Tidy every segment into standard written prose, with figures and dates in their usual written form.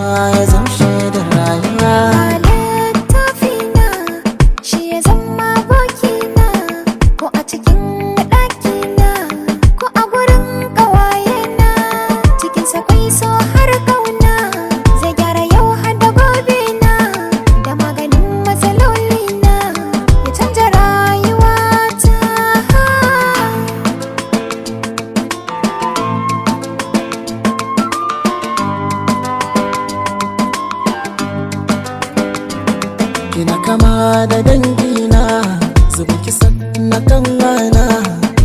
Ya zamshe da rayuwa. Ga littafina, shi ya zama abokina, ko a cikin ɗakina, ko a gurin ƙawayena. Cikinsa kwai so har ƙauna, zai gyara yau har da gobe na, da maganin matsalolina, ya canja rayuwata. Kina kama da dangina, zuba kisan na kanwana,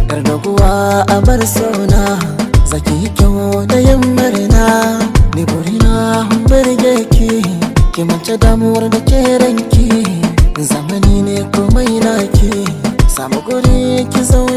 yar doguwa a bar sona, zaki yi kyau da yin murna, ni burina burge ki, ki mance damuwar da ke ranki, zamani ne komai naki, samu guri ki zauna.